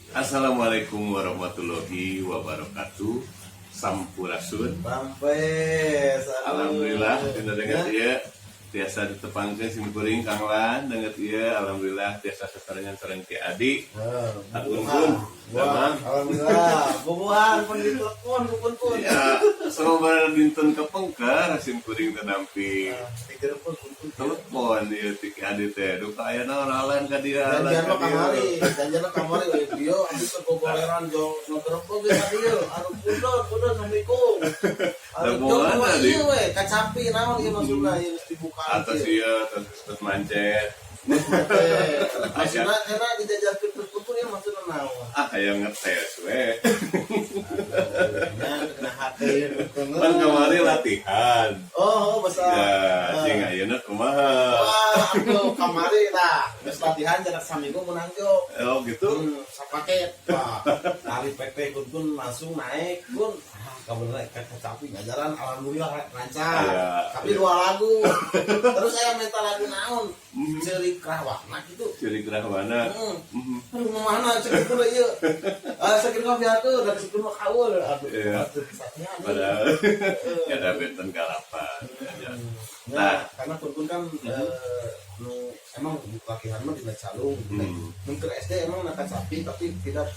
Assalamualaikum warahmatullahi wabarakatuh. Sampurasun. Rampes. Alhamdulillah dina danget ieu tiasa ditepangkeun sim kuring Kang Lan danget ieu, alhamdulillah tiasa sasarengan sareng Ki Adi. Agun pun. Wah, alhamdulillah. Bubuhan pun ditelepon, pun pun. Ya, sababaraha dinten kepengker sim kuring teh nampi Ditelepon pun pun. Telepon ieu ti Ki Adi teh, duka aya naon alan ka dieu, alan Janjian ka lo dieu. Kamari, janjian lo kamari, we dia abis kegogoleran jong ngegerepok ge ka dieu. Aduh, pundon, pundon, assalamualaikum. Aduh, Lah, jong mana, mah Di? Ieu we, kacapi naon ieu maksudna ieu geus dibuka. Atas ieu terus terus mancet. Maksudna enak dijajarkeun pun ieu maksudna naon? Ah, hayang ngetes we. Nya kena hati. Kan kamari latihan. Oh, besar. Ya, sing ayeuna kumaha? Wah, aduh, kamari lah. Geus latihan jarak saminggu menang jo. Oh, gitu. Sapaket. Wah, tali PP kun kun langsung naik kun. Ah, kabeneran kacapi ngajaran alhamdulillah lancar. Tapi dua lagu. Terus saya minta lagu naon? Ceurik Rahwana gitu. Ceurik Rahwana. Aduh, mana cek pun ieu. Ah, sakit kopi atuh, da sakit mah kaul. Aduh, aduh, latihan. Padahal ya ada benten kalapan. Ya. Nah, Nah. karena kun kun kan nu emang latihan mah dina calung. Nu keur SD emang na kacapi, tapi tidak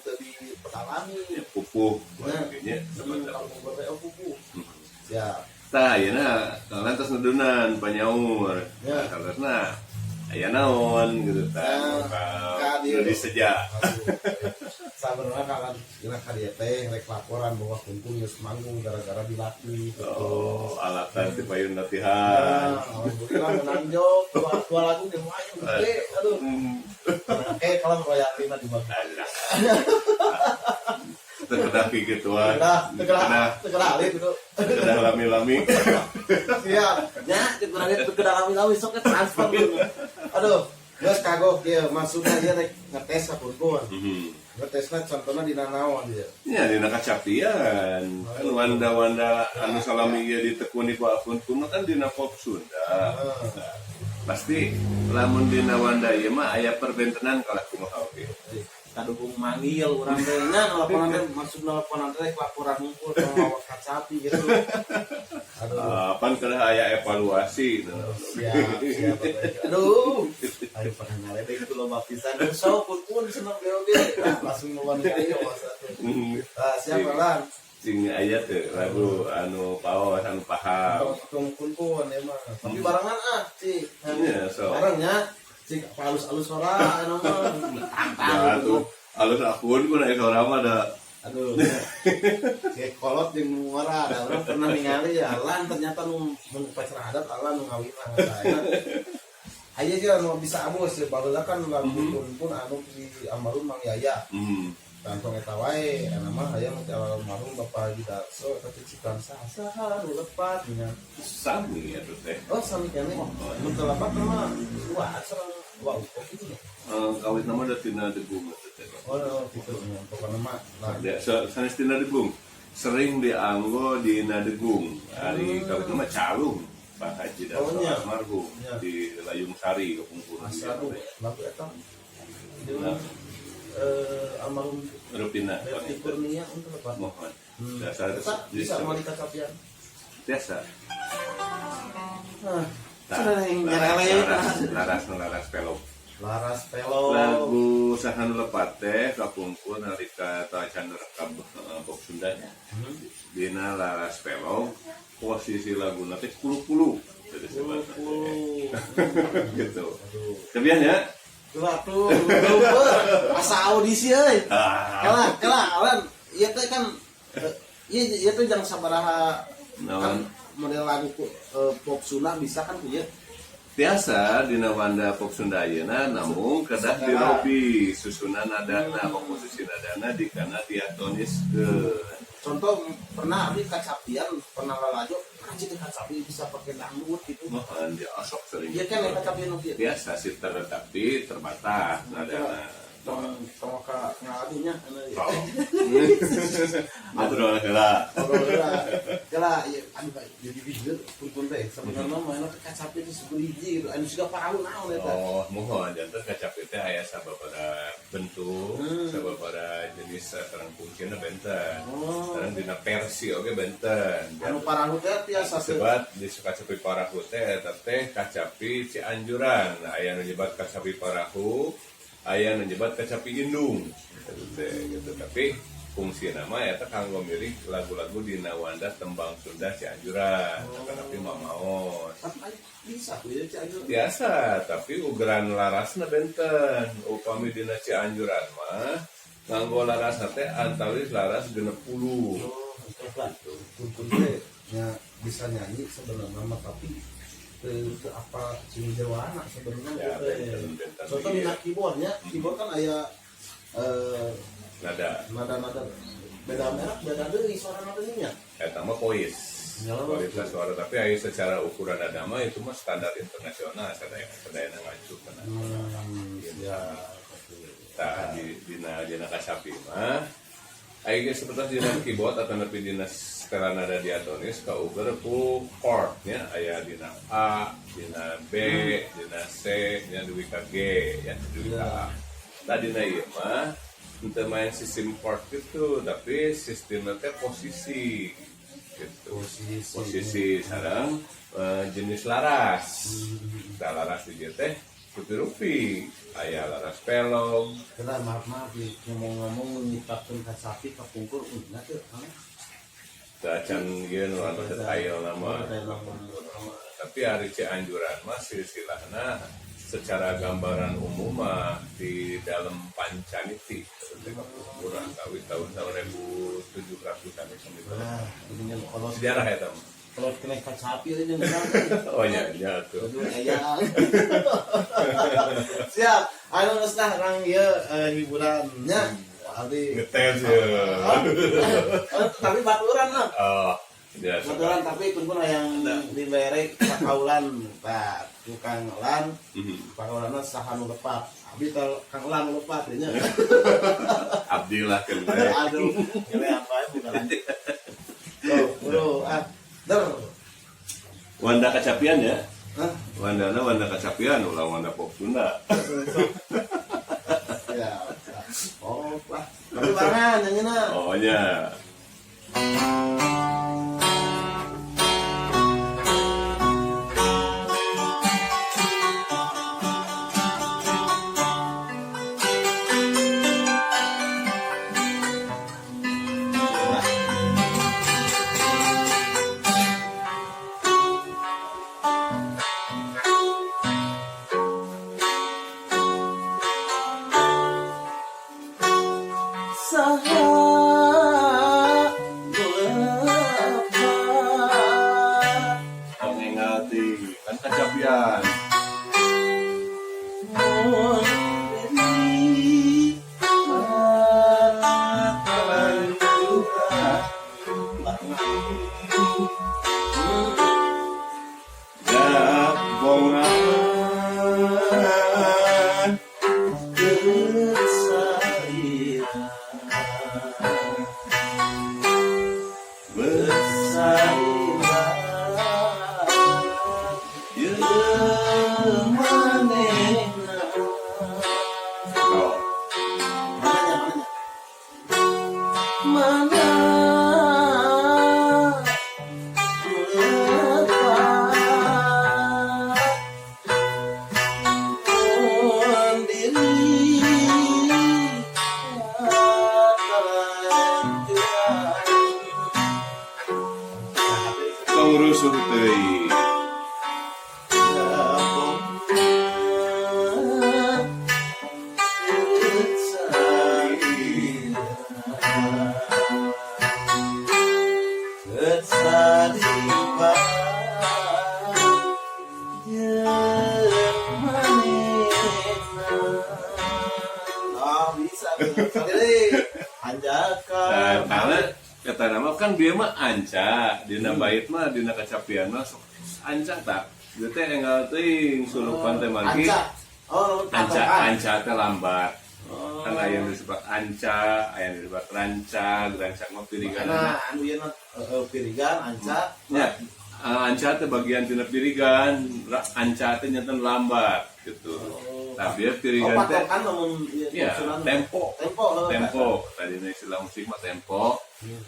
teu dipedalami. Ya, pupuh Nah. kayaknya sebentar. Kampung berde oh pupuh. Siap. Tah, ayeuna kalian tos nedunan panyaur. Ya. Nah, aya naon gitu tah. Nah, Bakal ka dieu. nu diseja. Sabenerna kan dina ka dieu teh rek laporan bahwa kun geus manggung gara-gara dilatih gitu. Oh, alatan ti payun latihan. Nah, alhamdulillah menang job dua lagu ge lumayan gede. Aduh. Nah, kalau royaltina dibagi. Alah. Teu kedah gituan. Kedah, kedah, kedah alit gitu. Kedah lami-lami. Siap. Ya, kurang itu kedah lami-lami sok ke transfer dulu. Aduh, geus kagok ieu maksudna ieu rek ngetes ka kun. Ngetesna contohna dina naon ieu? Ya, dina kacapian. Kan wanda-wanda anu salami ieu ditekuni ku akun kuno kan dina pop Sunda. Nah, pasti lamun dina wanda ieu mah aya perbentenan kalah kumaha oge. Kadukung manggil urang teh nya laporan teh, maksudna laporan teh laporan ngumpul sama mawa kacapi gitu. Aduh. Pan kedah aya evaluasi. Nah. Siap, siap. Aduh. Ayo pernah ngaledek itu loba pisan. So kun kun seneng ge oge. Langsung loba nu ayo masa teh. Ah, siap lah. Sing aya teh lagu anu paos anu paham. Tong kun kun emang. Tapi barengan ah, cik. Iya, so. Barengnya cik halus-halus ora anu mah. Ya tuh alus akun ku naik sora mah da. Aduh. Cik kolot jeung nu ngora, da urang pernah ningali ya Alan ternyata nu mun upacara adat Alan nu ngawinna. Aya ge anu bisa abus ya baheula kan lagu kun kun anu di almarhum Mang Yaya. Kantong eta wae, eta mah aya nu ti almarhum Bapak Haji Darso eta teh ciptaan saha nu lepat nya. Sami atuh teh. Oh, sami keneh. Nu teu lepat mah dua sareng wah kok gitu nya. Eh, kawit nama da tina degung atuh teh. Oh, gitu nya. Pokokna mah nah. Ya, sanes tina degung. Sering dianggo dina degung. Ari kawit nama calung Pak Haji Darso Oh, nya. almarhum di Layung Sari kepungkur. Asa aduh lagu eta. Jeung Nah. almarhum Rupina. Berti Kurnia untuk lepat. Mohon. Dasar Eta bisa mau dikacapian. Biasa. Nah, Nah, sudah yang nyerele. Laras, laras, laras pelog. Laras pelog. Lagu saha nu lepat teh kapungkur nalika tacan rekam pop Sundanya. Dina laras pelog posisi lagu teh kulu-kulu. Jadi sebenarnya Kulu. gitu. Aduh. Kebiasaan ya? Tuh, lupa. Asa audisi euy. Ah. Kela, kela, alan ieu teh kan ieu ieu teh jang sabaraha Naon? kan model lagu pop Sunda bisa kan ieu. Biasa dina wanda pop Sunda ayeuna namung kedah Sakala. dirobi susunan nadana, komposisi nadana dikana diatoniskeun. Contoh pernah abdi kacapian pernah lalajo anjir kacapi bisa pakai dangdut gitu. Mohon dia osok sering. Iya kan ya kacapian nu kieu. Biasa sih tetapi terbatas nadana. Tong tong ka ngalagunya anu ieu. Oh. Ngobrol heula. Ngobrol heula. Kela ieu aduh jadi bijeur pun teh sebenarnya mah enak kacapi itu seberi hiji gitu. Anu siga parahu naon eta. Oh, mohon janten kacapi teh aya sababaraha Bentuk sababaraha jenis sareng fungsina benten. Sareng dina versi oge benten. Anu parahu teh biasa teh. Sebat di kacapi parahu teh eta teh kacapi Cianjuran. Nah, aya nu nyebat kacapi parahu, aya nu nyebat kacapi indung. Gitu teh gitu. Tapi fungsi nama eta kanggo miring lagu-lagu dina wanda tembang Sunda Cianjuran. Tapi mamaos. Tapi bisa tuh ya Cianjur. Biasa, tapi ugeran larasna benten. Upami dina Cianjuran mah nganggo larasna teh antawis laras 60. Oh, lah. Kun teh nya bisa nyanyi sebenarnya mah, tapi teu apa sing jawana sebenarnya Ya, teh. benten, benten. Contoh dina keyboardnya, keyboard kan aya Nada. Nada-nada beda merek, beda deui suara nadanya. Eta mah voice. Kualitas suara, tapi aya secara ukuran nada mah itu mah standar internasional sadaya sadayana ngacu kana. Ya. Tah, di dina dina kacapi mah aya ge seperti dina keyboard atau nepi dina skala nada diatonis kauger ku chord nya, aya dina A, dina B, dina C, dina dugi ka G ya, dugi ka A. Tah, dina ieu mah henteu main sistem chord gitu, tapi sistemnya teh posisi gitu. Posisi. Posisi sareng jenis laras. Nah, laras di dieu teh rupi-rupi, aya laras pelog. Kena maaf maaf nih, ngomong-ngomong nyiptakeun kacapi kapungkur unya teh, Kang. Teu acan ieu nu anu detail nama. Detail nama. Tapi ari Cianjuran mah silsilahna secara gambaran umum mah di dalam Pancaniti seperti kapungkuran kawit tahun 1700-an sampai. Nah, ini kalau Sejarah ya mah. Kalau kena kacapi aja urang. Oh iya iya tuh. Aduh, aya. Siap. Anu geus lah rang ieu hiburannya. Abdi Ngetes ya. Oh, tapi baturan lah. Oh, biasa. Baturan, tapi pun pun yang dibere pakaulan, Pak tukang lan. Pakaulanna saha nu lepat? Abdi teh Kang Lan nu lepat nya. Abdi lah kan. Aduh, ini apa ya bukan. Tuh, bro, ah. Der. Wanda kacapian ya. Hah? Wandana wanda kacapian, ulah wanda pop Sunda. Ya. Oh, lah. Tapi barengan nyanyina. Oh ya. Saha nu lepat? Tong enggal ti kan kacapian. Mun diri kalanjuran. Dak bongan. Keut salira. Salira. Jeung manehna. Oh. Mananya, mananya? Mana nu lepat mun diri kalanjuran. Tong rusuh teuing. Bongan keut salira. Keut salira jeung manehna. Ah, bisa tuh. Sekali hanjakal. Nah, karena kata nama kan dia mah anca, dina bait mah dina kacapian mah sok anca tak. Dia teh enggal teuing sulupan teh margi. Anca. Oh, Anca, patokan. Anca teh lambat. Oh. Kan aya nu disebut anca, aya nu disebut ranca, rancak mah pirigan. Nah, anu ieu mah pirigan, anca. Ya, anca teh bagian tina pirigan, anca teh nyanten lambat gitu. Oh. Nah, biar Oh, pirigan teh patokan lamun ieu ya maksudna. Tempo. Tempo heuh. Tempo tadi istilah musik mah tempo.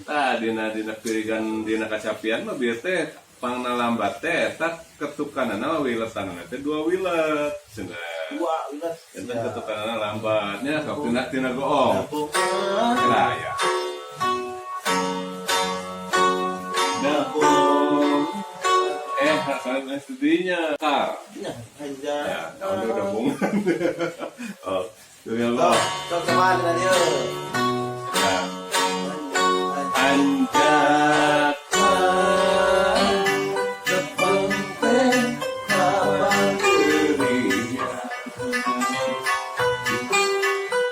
Nah, dina dina pirigan, dina kacapian mah biar teh pangna lambat teh eta ketukanana, wiletanana teh dua wilet cenah. Dua wilet. Eta ketukanana lambatnya sok tina tina goong. Dabongan. Lah ya. Dabong. Hasilnya studinya. Kar. Nya, hanja. Ya, tahun udah bongan. Oh, tinggal Sok, lo. Sok coba dina dieu. Ya. Hanjakal tepang teh kapangeurian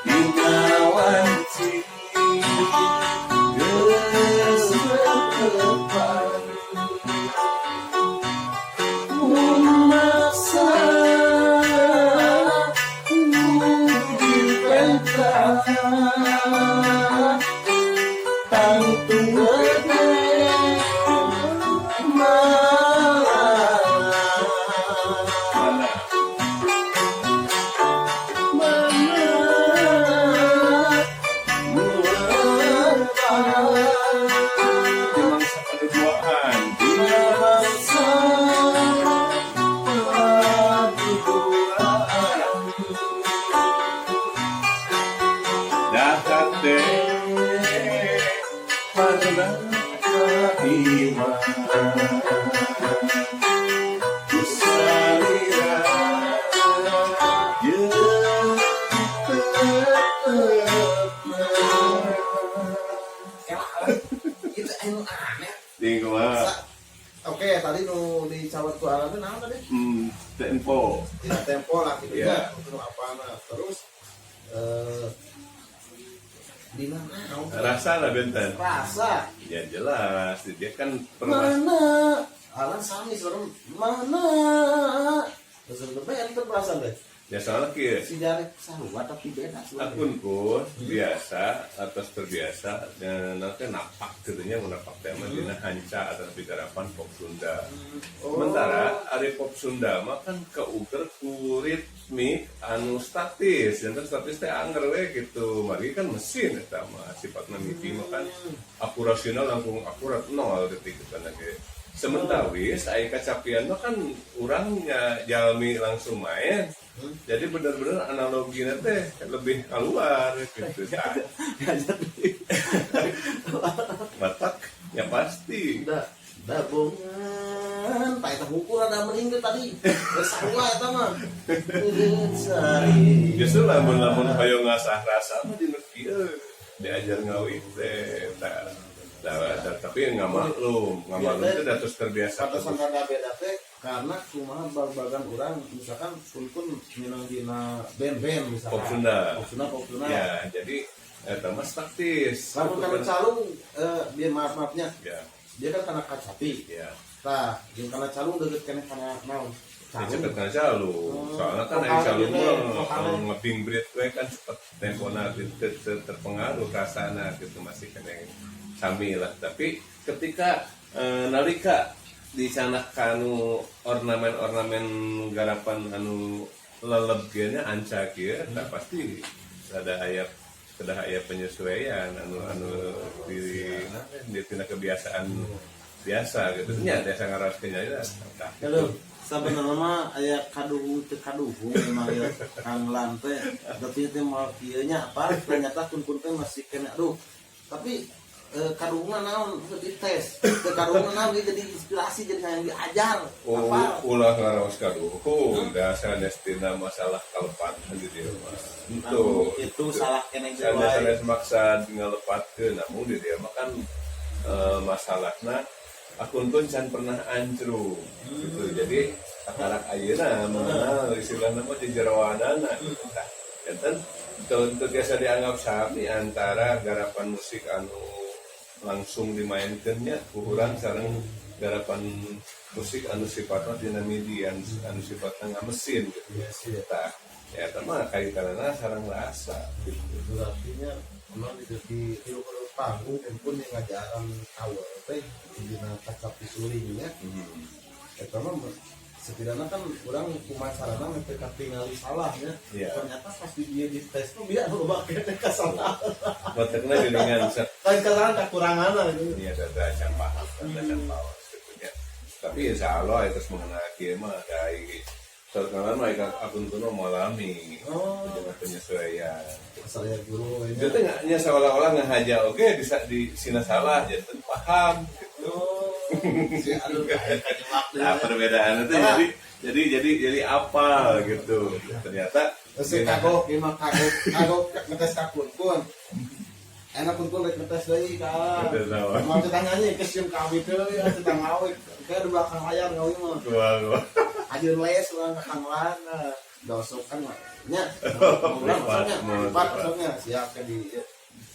dina wanci geus tepan mun maksa kudu dipenta tangtu gede mana mana mana di mangsa paduduaan di mangsa paduduaan dahat teh pernah iman ku salira jeung tetepna. Itu anu aneh. Di kumaha? Oke, tadi nu dicawat ku alat naon tadi? Tempo. Tidak tempo lah gitu Iya. ya. Itu apana. Terus dina naon? Rasa lah benten. Rasa. Ya jelas, dia kan pernah Mana? Alan sami sebenarnya mana? Terus benten perasaan deh. Ya soalnya kieu. Si jari sarua tapi beda sebenarnya. Akun pun biasa atau terbiasa dan nanti napak gitu nya, napak teh mah dina hanca atau garapan pop Sunda. Oh. Sementara ari pop Sunda mah kan keuger ku ritmik anu statis, janten statis teh anger we gitu. Mari kan mesin eta mah sifatna MIDI mah kan akurasina langkung akurat nol detik gitu kan ge. Sementawis aya kacapian mah kan urangnya jalmi langsung main. Jadi bener-bener analoginya teh lebih keluar gitu. Nah, matak ya pasti. Da dabongan pak eta hukur ada meninggal tadi. Geus sarua eta mah. Sari. Justru lamun lamun hoyong ngasah rasa mah dina kieu diajar ngawih teh. Nah, nah, nah, tapi nggak maklum, nggak maklum itu udah terus terbiasa. Pantesan rada beda teh karena kumaha bag-bagan urang misalkan pun minang dina band-band misalkan. Pop Sunda. Pop Sunda, pop Sunda. Ya, jadi eta mah statis. Lamun kana calung dia maaf maafnya Ya, dia kan karena kacapi. Ya. Tah, jeung kana calung deukeut keneh kana naon? Ya, Calung. cepet kana calung. Soalnya kan Vokal ari calung gitu, mah vokalnya. Ngeping beat we kan cepet tempona gitu, terpengaruh rasana gitu masih kena sami lah. Tapi ketika nalika dicanak kanu ornamen-ornamen garapan anu leleb kieu nya anca kieu, tah pasti ada aya kedah aya penyesuaian anu anu di nah, di tina kebiasaan biasa gitu nya biasa ngaraskeun nya tah. Halo, sebenarnya mah aya kaduhung teu kaduhung memang ya Kang Lan teh tapi teh moal kieu nya apa ternyata kun-kun teh masih kena aduh tapi kaduhungna naon teu dites teu kaduhungna naon dia jadi inspirasi jadi hayang diajar. Oh, apa ulah ngaraos kaduhung, dasar tina masalah kalepatan di dieu mah. Itu itu salah keneh sanes wae. Sanes maksa ngalepatkeun, namun di dieu mah kan masalahna akun pun can pernah ancrung gitu. Jadi akarak ayeuna mengenal istilahna mah jejeroanana gitu. Tah, janten teu biasa dianggap sami antara garapan musik anu langsung dimainkeunnya ku urang sareng garapan musik anu sifatna dina MIDI anu, anu sifatna ngamesin gitu. Iya sih. Tah, ya eta mah kaitanana sareng rasa gitu. Berartinya memang di panggung pun yang ngajaran awal teh dina kacapi suling nya eta mah Setidaknya kan urang kumaha carana teu katingali salahnya. Ternyata pas di dia di tes tuh biar loba keneh kasalahan. Matakna geuningan Kan kesalahan kekurangan gitu. Iya, ada can paham, ada can paham gitu ya. Tapi insya Allah itu mengenai kieu mah dari sekarang mah ikan akun kuno mengalami dengan penyesuaian. Saya guru ini. Itu teh nya seolah-olah ngahaja oke di sina salah jadi paham gitu. Oh, si aduh kayak kajebak deh. Nah, perbedaan itu jadi apa gitu. Ternyata Terus si kagok, ieu mah kagok, kagok ngetes ka kun-kun. Enak kun-kun rek ngetes deui ka. Ngetes naon? Mau cerita nyanyi ke sieun ka abi teh ya cerita ngawi. Kayak di belakang layar ngawi mah. Gua gua. Ajeun les urang ka Kang Lan. Nah, dosok kan mah. Nya, urang masuknya, privat masuknya siap ke di.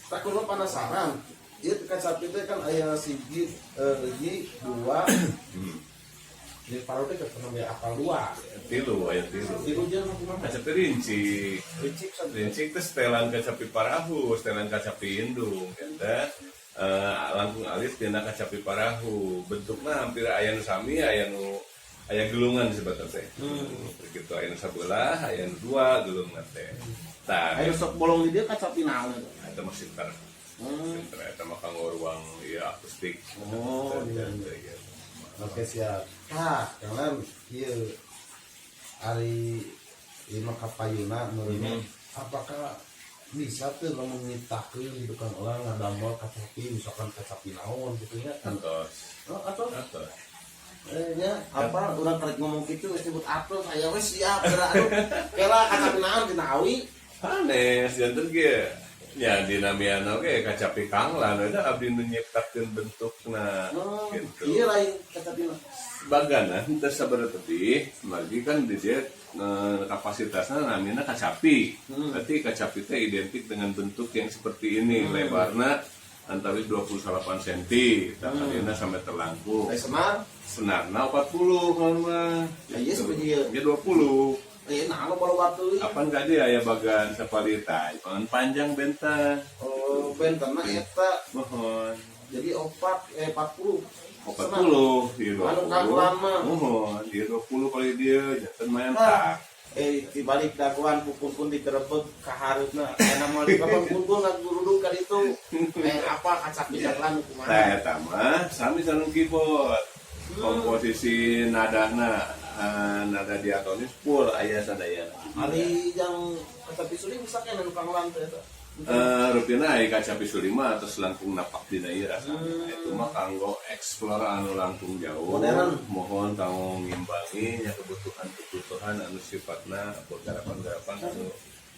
Tak kulo penasaran. Ieu kacapi teh kan aya siji, hiji, dua. Di paru teh pernah aya apal dua. Tilu, aya tilu. Tilu jeung kumaha? Kacapi rincik. Rincik saja. Rincik teh setelan kacapi parahu, setelan kacapi indung, eta langkung alit tina kacapi parahu. Bentukna hampir aya nu sami, aya nu aya gelungan sebetulnya teh. Begitu aya nu sabelah, aya nu dua gelungan teh. Tah, Ayo sok bolong di dia kacapi naon eta? Eta mah sinter. Sinter eta mah kanggo ruang ieu akustik. Oh, iya. Iya. Oke siap. Tah, kalian ieu ari ieu mah kapayuna meureunnya. Apakah bisa tuh lamun nyiptakeun gitu kan orang ngadamel kacapi misalkan kacapi naon gitu ya kan? Atos. Oh, atau Atos. Nya apa urang karek ngomong kitu geus nyebut atos aya we siap geura aduh. Kela kacapi naon dina awi. Sanes janten ge ya dinamian oge kacapi kanglan eta abdi nu nyiptakeun bentukna Oh, gitu. iya lain kacapi mah. Bagana henteu sabaraha teuing, margi kan di dieu kapasitasna namina kacapi. Berarti kacapi teh identik dengan bentuk yang seperti ini, lebarna antawis 28 cm, tah hmm. sampai terlangkung. Ai senar? Senarna 40 kan mah. Iya, seperti ieu. Ya 20. Nah lo baru batu. Apan gak dia aya bagan sapalita, bagan panjang benten. Oh, bentenna eta. Mohon. Jadi opat 40. 40, di 20. Anu kanglan mah. Mohon, di 20 kali dia janten main Nah. tak. Dibalik dagoan pun digerebek ka hareupna. Enak moal digerebek kun-kun ngaguruduk ka ditu. Apa kacak lan kumaha. Nah, eta mah sami sareng keyboard. Komposisi nadana nada diatonis full aya sadayana. Ari yang kacapi suling bisa keneh nu kanglan teh eta? Rupina aya kacapi suling mah atos langkung napak dina ieu rasana. Itu mah kanggo explore anu langkung jauh. Modern. Mohon kanggo ngimbangi nya kebutuhan-kebutuhan anu sifatna garapan-garapan anu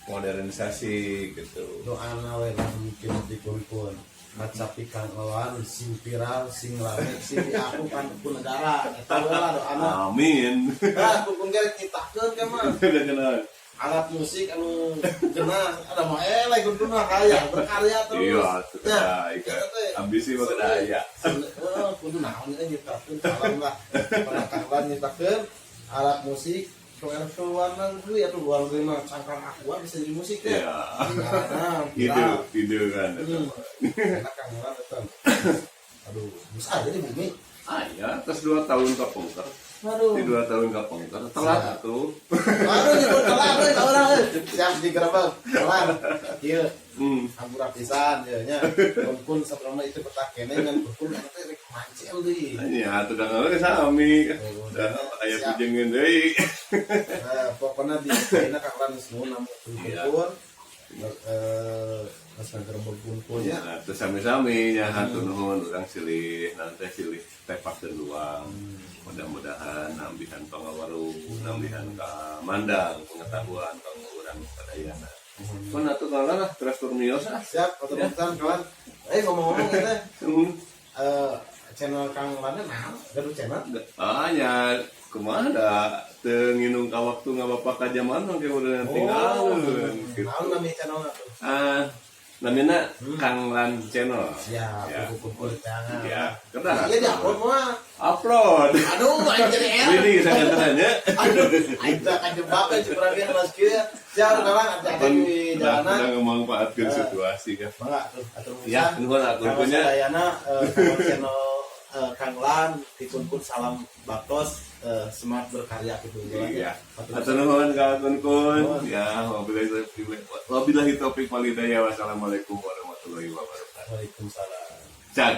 modernisasi gitu. Doana we lah mungkin di kun-kun. Kacapi kang elan sing viral, sing rame, sing diaku kan ku negara. Eta we lah doana. Amin. Nah, kun-kun ge rek nyiptakeun ke mah. Udah kenal. Alat musik anu genah ada mah eleh kun-kun mah kaya berkarya terus. Iya, atuh Nah, kada eta teh. Ambisi mah kada aya. Heeh, kudu naon ieu nyiptakeun salam lah. Pernah Kang Lan nyiptakeun alat musik keluar keluar negeri atau luar negeri mah cangkang aqua bisa jadi musik ya. Iya. Nah, Ide, viral. ide kan. Enak Kang Lan eta. Aduh, bisa aja di bumi. Ah ya, terus 2 tahun kapungker. Aduh. Di 2 tahun kapungker telat tuh. Aduh, nyebut telat euy ka urang euy. Siap digerebek, telat. Ieu hampura pisan ieu nya. Kun sabrama itu petak keneh ngan kun eta teh rek mancel deui. Ya, atuh da ge sami. Dah aya Siap. pujengeun deui. Nah, pokoknya di ayeuna Kang Lan geus nuhun namu kun. Geus ngagerebek kun nya. Ya, terus sami-sami nya hatur nuhun urang silih nanti silih tepakeun luang. Mudah-mudahan nambihan pangawaru, nambihan ka mandang pengetahuan kanggo urang sadayana. Pun atuh kalah lah teras permios ah. Siap, atau bukan kawan. Ngomong-ngomong itu channel Kang Lan naon? Gaduh channel? Ah nya kumaha da teu nginung ka waktu ngabapak ka jaman mah ke udah tinggalkeun gitu. Naon nami channelna tuh? Ah, namina Kang Lan Channel. Siap, Ya. kumpul jangan. Ya, kedah. Iya di-upload mah. Upload. Aduh, aing jadi era. Ini sakantenan nya. Aduh, aing teh kajebak we cukuran dia kelas kieu. Siap, sekarang hati-hati di jalanan. Udah memanfaatkan situasi kan. Mangga tuh, atur Ya, nuhun atur Kalau punya. sadayana kalau channel Kang Lan Ki Kun Kun, salam baktos, semangat berkarya gitu. Iya. Hatur nuhun ka Kun Kun. Ya, wabillahi taufik walhidayah. Wassalamualaikum warahmatullahi wabarakatuh. Waalaikumsalam. Cag.